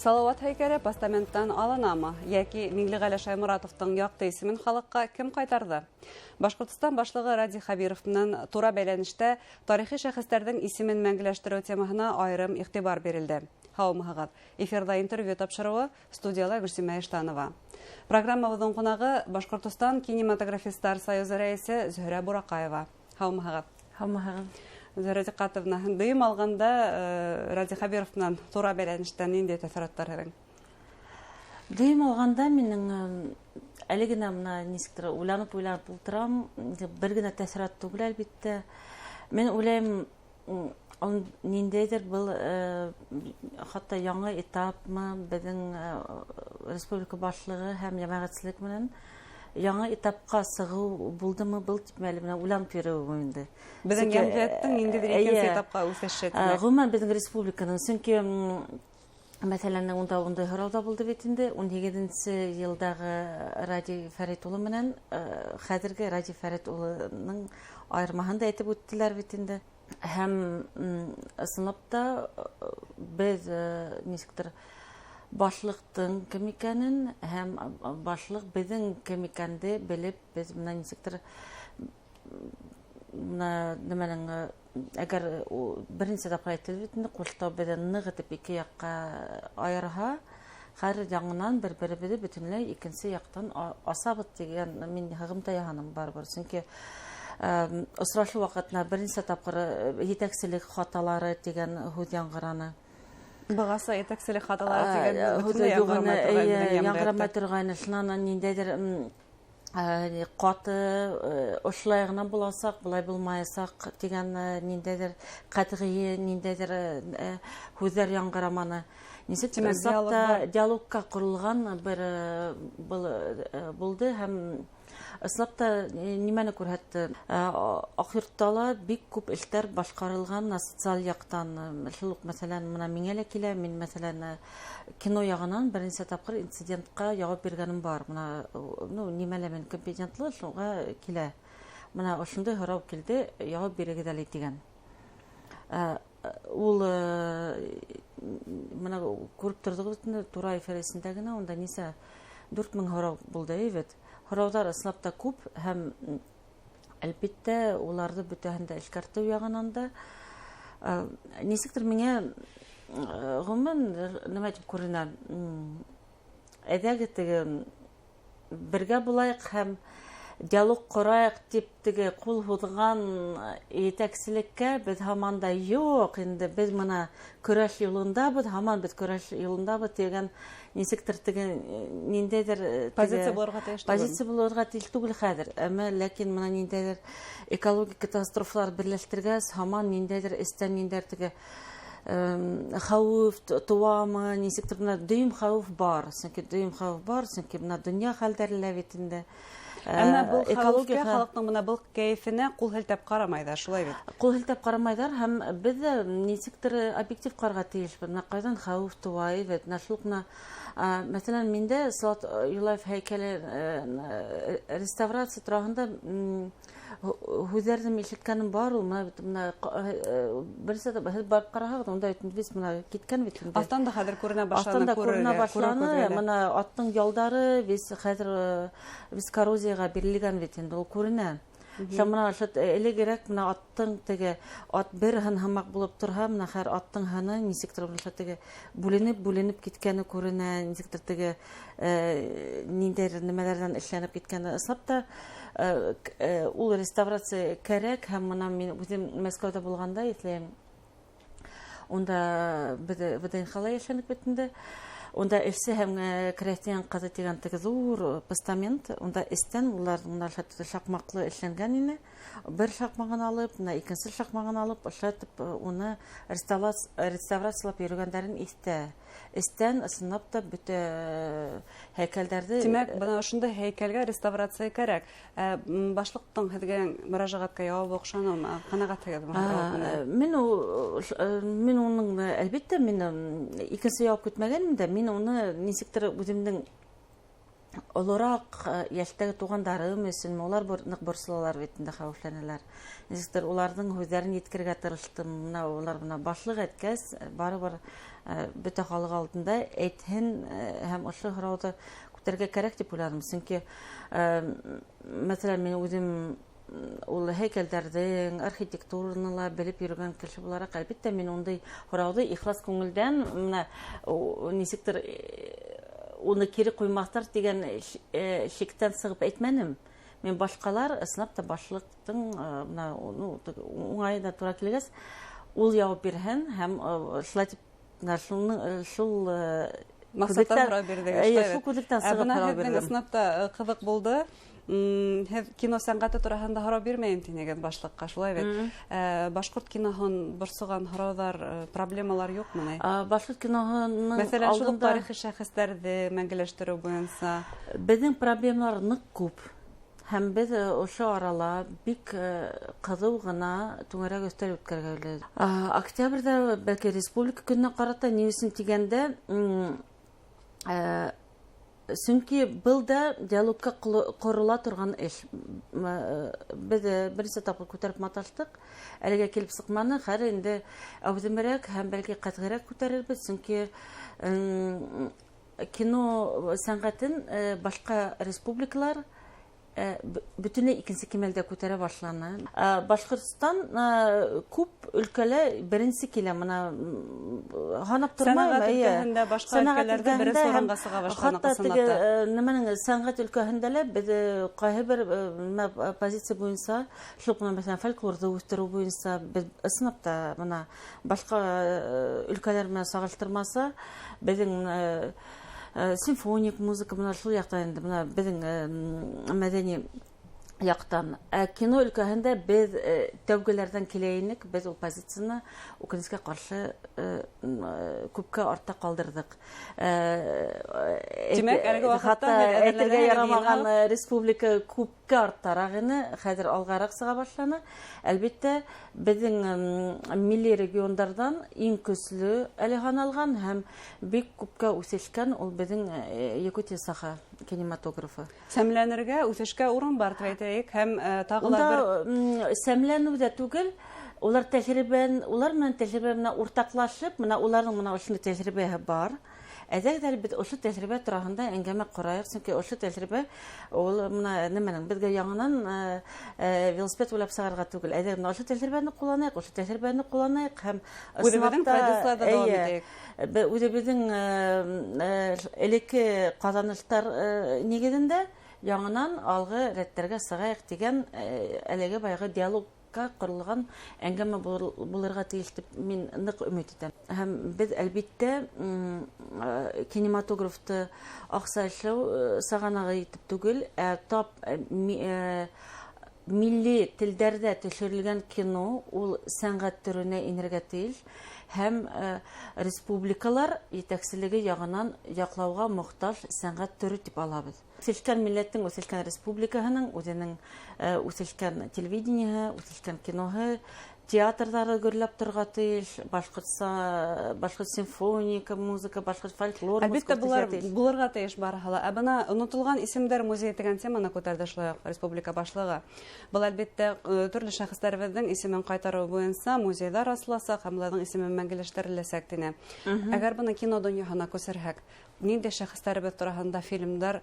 Салауат һәйкәле постаменттан алынамы? Йәки Миңлеғәле Шайморатовтың яҡты исемен халыҡҡа кем ҡайтарҙы? Башҡортостан башлығы Радий Хәбиров менән тура бәйләнештә тарихи шәхестәрҙең исемен мәңгеләштереү темаһына айырым иғтибар бирелде. Һаумыһығыҙ! Эфирҙа интервью тапшырыуы, студияла Гөлсимә Иштанова. Программабыҙҙың ҡунағы Башҡортостан кинематографистар союзы рәйесе Зөһрә Бураҡаева. Һаумыһығыҙ! Һаумыһығыҙ! Зөһрә Зиҡатовна, дөйөм алғанда Радий Хәбиров менән тура бәйләнештә ниндәй тәьҫораттар һеҙҙең? Дөйөм алғанда минең әле генә бына нисектер уйланып ултырам, бер генә тәьҫорат түгел, әлбиттә. Мин уйлайым, ниндәйҙер был хатта яңы этапмы беҙҙең республика башлығы һәм йәмәғәтселек менән яңы этапҡа сығыу булдымы был тип әле менә уйланып йөрөүем инде. Беҙҙең йәмғиәттең ниндәйҙер икенсе этапҡа үҫеше. Ғөмүмән беҙҙең республиканың, сөнки мәҫәлән, унда ундай һорау ҙа булды бит инде, 18-нсе йылдағы Радий Фәрит улы менән хәҙерге Радий Фәрит улының айырмаһын да әйтеп үттеләр бит инде. Һәм ысынлап та беҙ нисектер башлыҡтың кем икәнен һәм башлыҡ беҙҙең кем икәнде белеп, беҙ бына нисектер бына нәмәнең, әгәр беренсе тапҡыр әйтелде бит инде, Ҡуштау беҙҙе ныҡ итеп ике яҡҡа айырһа, хәҙер яңынан бер-беребеҙҙе бөтөнләй икенсе яҡтан асабыҙ тигән мин һығымта яһаным барыбер. Сөнки осрашыу ваҡытына беренсе тапҡыр етәкселек хаталары тигән һүҙ яңғыраны. Бығаса етәкселек хаталары тигән һүҙ яңғырамай торғайны. Шунан ниндәйҙер ҡаты ошолай ғына буласаҡ, былай булмаясаҡ тигән ниндәйҙер ҡәтғи, ниндәйҙер һүҙҙәр яңғыраманы. Нисек та диалогка ҡоролған бер был булды һәм ысынлап та нимәне күрһәтте? Аҡйортта ла бик күп эштәр башҡарылған социаль яҡтан. Шул уҡ, мәҫәлән, бына миңә лә килә, мин, мәҫәлән, кино яғынан беренсе тапҡыр инцидентҡа яуап биргәнем бар. Бына, ну, нимәлә мин компетентлы, шуға килә. Бына ошондай һорау килде, яуап бирегеҙ әле тигән. Ул бына күреп торҙоғоҙ инде, тура эфир эсендә генә унда нисә 4000 һорау булды бит. Һорауҙар ысынлап та күп һәм әлбиттә уларҙы бөтәһен дә эшкәртеү яғынан да нисектер миңә ғөмүмән нимә тип күренә, әйҙәгеҙ теге бергә булайыҡ һәм диалог ҡорайыҡ тип теге ҡул һуҙған етәкселеккә беҙ һаман да юҡ инде, беҙ бына көрәш юлындабыҙ, һаман беҙ көрәш юлындабыҙ тигән нисектер теге ниндәйҙер позиция булырға тейеш түгел. Позиция булырға тейеш түгел хәҙер. Әммә ләкин бына ниндәйҙер экологик катастрофалар берләштергәс, һаман ниндәйҙер эстән ниндәйҙер теге хәүеф тыуамы, нисектер бына дөйөм хәүеф бар, сөнки дөйөм хәүеф бар, сөнки бына донъя хәлдәре лә бит инде. Әммә был экология халыҡтың бына был кәйефенә ҡул һелтәп ҡарамайҙар, шулай бит? Ҡул һелтәп ҡарамайҙар һәм беҙ ҙә нисектер объектив ҡарарға тейеш. Бына ҡайҙан хәүеф тыуа бит? Бына шул уҡ, мәҫәлән, миндә Салауат Юлаев һәйкәле реставрация тураһында һүҙҙәрҙе ишеткәнем бар ул. Бына беренсе һеҙ барып ҡараһағыҙ, унда бит бына киткән бит инде. Аҫтан да хәҙер күренә башланы. Аҫтан да күренә башланы. Бына аттың ялдары весь хәҙер весь коррозияға бирелгән бит инде, ул күренә. Һәм бына элегерәк бына аттың теге ат бер һын һымаҡ булып торһа, бына хәҙер аттың һыны нисектер бына теге бүленеп киткәне күренә, нисектер теге ниндәйҙер нәмәләрҙән эшләнеп киткәне. Ысынлап та ул реставрация кәрәк. Һәм бына мин үҙем Мәскәүҙә булғанда иҫләйем, унда беҙ ВДНХ-ла йәшәнек бит инде. Унда эшсе һәм крәҫтиән ҡыҙы тигән теге ҙур постамент, унда эстән улар бына шаҡмаҡлы эшләнгән ине. Бер шаҡмағын алып, бына икенсе шаҡмағын алып, ошатып уны реставрациялап йөрөгәндәрен иҫтә. Эстән ысынлап та бөтә һәйкәлдәрҙе. Тимәк, бына ошондай һәйкәлгә реставрация кәрәк. Башлыҡтың һеҙгә мөрәжәғәткә яуабы оҡшанымы? Ҡәнәғәтһегеҙме? Мин уның, әлбиттә, мин икенсе яуап көтмәгәнем дә, мин уны нисектер үҙемдең Олораҡ йәштәге туғандарым өсөн улар ныҡ борсолалар бит инде, хәүефләнәләр. Нисектер уларҙың һүҙҙәрен еткерергә тырыштым. Бына улар бына башлыҡ әйткәс, барыбер бөтә халыҡ алдында әйтһен һәм ошо һорауҙы күтәрергә кәрәк тип уйланым. Сөнки мәҫәлән, мин үҙем ул һәйкәлдәрҙең архитектураны ла белеп йөрөгән кеше булараҡ, әлбиттә, мин ундай һорауҙы ихлас күңелдән бына нисектер уны кире ҡуймаҫтар тигән шиктән сығып әйтмәнем. Мин башҡалар ысынлап та башлыҡтың бына уңайына тура килгәс, ул яуап бирһен һәм шулай тип бына шул маҡсаттан һорау бирҙегеҙ. Шул күҙлектән сығып һорау бирҙем. Ысынлап та ҡыҙыҡ булды. Һеҙ кино сәнғәте тураһында һорау бирмәйем тинегеҙ башлыҡҡа, шулай бит? Башҡорт киноһын борсоған һорауҙар, проблемалар юҡмы ни? Башҡорт киноһының мәҫәлән, шул уҡ тарихи шәхестәрҙе мәңгеләштереү буйынса беҙҙең проблемалар ныҡ күп. Һәм беҙ ошо арала бик ҡыҙыу ғына түңәрәк өҫтәл үткәргә уйлайбыҙ. Октябрҙә бәлки республика көнөнә ҡарата, ни өсөн тигәндә, сөнки был да диалогка ҡорола торған эш. Беҙ бер нисә тапҡыр күтәреп маташтыҡ, әлегә килеп сыҡманы. Хәҙер инде әүҙемерәк һәм бәлки ҡәтғирәк күтәрербеҙ, сөнки кино сәнғәтен башҡа республикалар бөтөнләй икенсе кимәлдә күтәрә башланы. Башҡортостан күп өлкәлә беренсе килә, бына һанап тормайым. Сәнәғәт өлкәһендә башҡа өлкәләрҙә беренсе урынға сыға башланы. Хатта теге нәмәнең сәнғәт өлкәһендә лә беҙ ҡайһы бер позиция буйынса, шул уҡ мәҫәлән, фольклорҙы үҫтереү буйынса беҙ ысынлап та бына башҡа өлкәләр менән сағыштырмаса, беҙҙең симфоник музыка бына шул яҡтан инде бына беҙҙең мәҙәни яҡтан. Ә кино өлкәһендә беҙ тәүгеләрҙән килә инек, беҙ ул позицияны үкенескә ҡаршы күпкә артта ҡалдырҙыҡ. Тимәк, әлеге ваҡытта әйтергә ярамаған республика күпкә арттараҡ ине, хәҙер алғараҡ сыға башланы. Әлбиттә, беҙҙең милли региондарҙан иң көслө әле һаналған һәм бик күпкә үҫешкән ул беҙҙең Якутия Саха кинематографы. Сәмләнергә, үҫешкә урын бар тип әйтәйек, һәм тағы ла бер Унда сәмләнеү ҙә түгел, улар тәжрибән, улар менән тәжрибә менән уртаҡлашып, бына уларҙың бына ошондай тәжрибәһе бар. Әҙәк беҙ ошо тәжрибә тураһында әңгәмә ҡорайыҡ, сөнки ошо тәжрибә ул бына нәмәнең беҙгә яңынан велосипед уйлап сығарырға түгел. Әҙәк бына ошо тәжрибәне ҡулланыйыҡ, ошо тәжрибәне ҡулланыйыҡ һәм үҙебеҙҙең традицияларҙы дауам итәйек. Беҙ үҙебеҙҙең элекке ҡаҙаныштар нигеҙендә яңынан алғы рәттәргә сығайыҡ тигән әлеге баяғы диалогка ҡоролған әңгәмә булырға тейеш тип мин ныҡ өмөт итәм. Һәм беҙ әлбиттә, кинематографты аҡса эшләү сағанағы итеп түгел, ә тап милли телдәрҙә төшөрөлгән кино ул сәнғәт төрөнә инергә тейеш һәм республикалар етәкселеге яғынан яҡлауға мохтаж сәнғәт төрө тип алабыҙ. Үҫешкән милләттең, үҫешкән республикаһының үҙенең үҫешкән телевидениеһы, үҫешкән киноһы, театрҙары гөрләп торорға тейеш, башҡортса, башҡорт симфоника музыка, башҡорт фольклор Әлбиттә, музыка былар үҫешә тейеш. булырға тейеш барыһы ла. Ә бына онотолған исемдәр музейы тигән теманы күтәрҙе шулай уҡ республика башлығы. Был әлбиттә, төрлө шәхестәребеҙҙең исемен ҡайтарыу буйынса музейҙар асыласаҡ һәм уларҙың исеме мәңгеләштереләсәк тине. Әгәр бына кино донъяһына күсерһәк, ниндәй шәхестәребеҙ тураһында фильмдар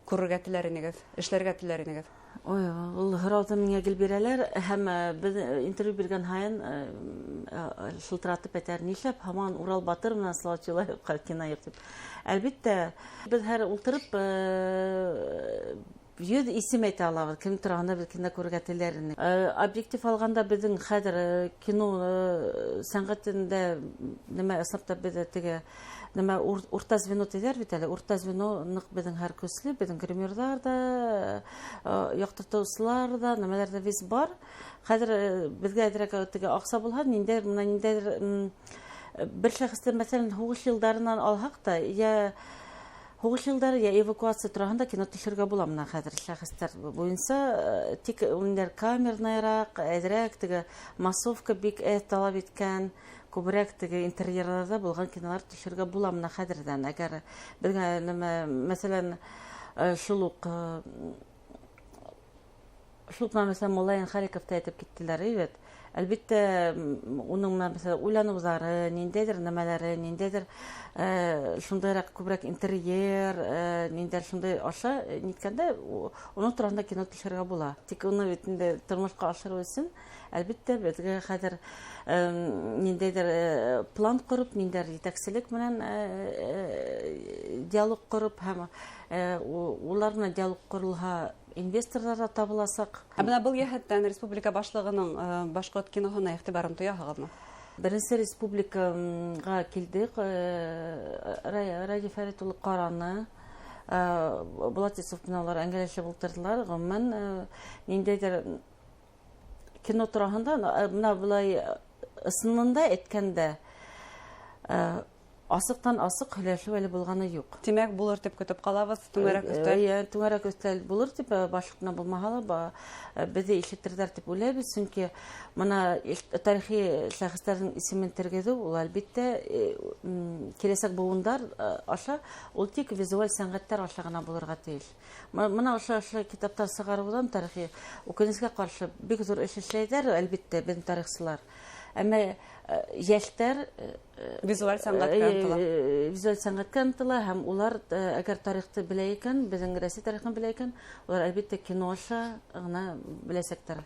күрергә теләр инегеҙ, эшләргә теләр инегеҙ? Ой, ул һорауҙы миңә гел бирәләр һәм беҙ интервью биргән һайын шылтыратып әйтәр, нишләп һаман Урал Батыр менән Салауат Юлаевҡа кино юҡ тип. Әлбиттә, беҙ һәр ултырып 100 исем әйтә алабыҙ, кем тураһында беҙ кино күрергә теләр инек. Объектив алғанда беҙҙең хәҙер кино сәнғәтендә нәмә ысынлап та беҙ теге нәмә урта звено тиҙәр бит әле, урта звено ныҡ беҙҙең һәр көслө, беҙҙең гримерҙар да, яҡтыртыусылар да, нәмәләр ҙә вис бар. Хәҙер беҙгә әҙерәк теге аҡса булһа, ниндәйҙер, бына ниндәйҙер бер шәхесте, мәҫәлән, һуғыш йылдарынан алһаҡ та, йә һуғыш йылдары, йә эвакуация тураһында кино төшөрөргә була бына хәҙер шәхестәр буйынса, тик ундәр камерныйраҡ, әҙерәк теге массовка бик әҙ талап иткән, күберәк теге интерьерҙарҙа булған кинолар төшөрөргә була бына хәҙерҙән. Әгәр беҙгә нәмә, мәҫәлән, Шул уҡ мәҫәлән, Муллайын Халиковты әйтеп киттеләр, бит. Әлбиттә, уның мәҫәлән уйланыуҙары, ниндәйҙер нәмәләре, ниндәйҙер шундайыраҡ күберәк интерьер, ниндәйҙер шундай аша ниткәндә уның тураһында кино төшөрөргә була. Тик уны бит инде тормошҡа ашырыу өсөн, әлбиттә, беҙгә хәҙер ниндәйҙер план ҡороп, ниндәйҙер етәкселек менән диалог ҡороп һәм улар менән диалог ҡоролһа, инвесторҙар ҙа табыласаҡ. Ә бына был йәһәттән республика башлығының башҡорт киноһына иғтибарын тояһығыҙмы? Беренсе республикаға килдек, Радий Фәрит улы ҡараны, Булат Юсуф менән улар әңгәләшеп ултырҙылар. Ғөмүмән, ниндәйҙер кино тураһында бына былай ысынында әйткәндә, асыҡтан асыҡ һөйләшеү әле булғаны юҡ. Тимәк, булыр тип көтөп ҡалабыҙ, түңәрәк өҫтәл. Эйе, түңәрәк өҫтәл булыр тип, башлыҡ менән булмаһа ла, беҙҙе ишетерҙәр тип уйлайбыҙ, сөнки бына тарихи шәхестәрҙең исемен тергеҙеү, ул әлбиттә, киләсәк быуындар аша, ул тик визуаль сәнғәттәр аша ғына булырға тейеш. Бына ошо китаптар сығарыуҙан тарихи үкенескә ҡаршы бик ҙур эш эшләйҙәр, әлбиттә, беҙҙең тарихсылар. Әммә йәштәр визуаль сәнғәткә ынтыла. Визуаль сәнғәткә ынтыла һәм улар, әгәр тарихты белә икән, беҙҙең Рәсәй тарихын белә икән, улар әлбиттә кино аша ғына беләсәктәр.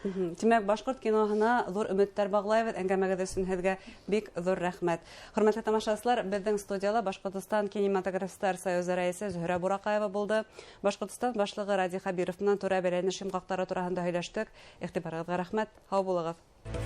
Тимәк, башҡорт киноһына ҙур өмөттәр бағлайбыҙ. Әңгәмәгеҙ өсөн һеҙгә бик ҙур рәхмәт. Хөрмәтле тамашасылар, беҙҙең студияла Башҡортостан кинематографистар союзы рәйесе Зөһрә Бураҡаева булды. Башҡортостан башлығы Радий Хәбиров менән тура бәйләнеш йомғаҡтары тураһында һөйләштек. Иғтибарығыҙға рәхмәт. Һау булығыҙ.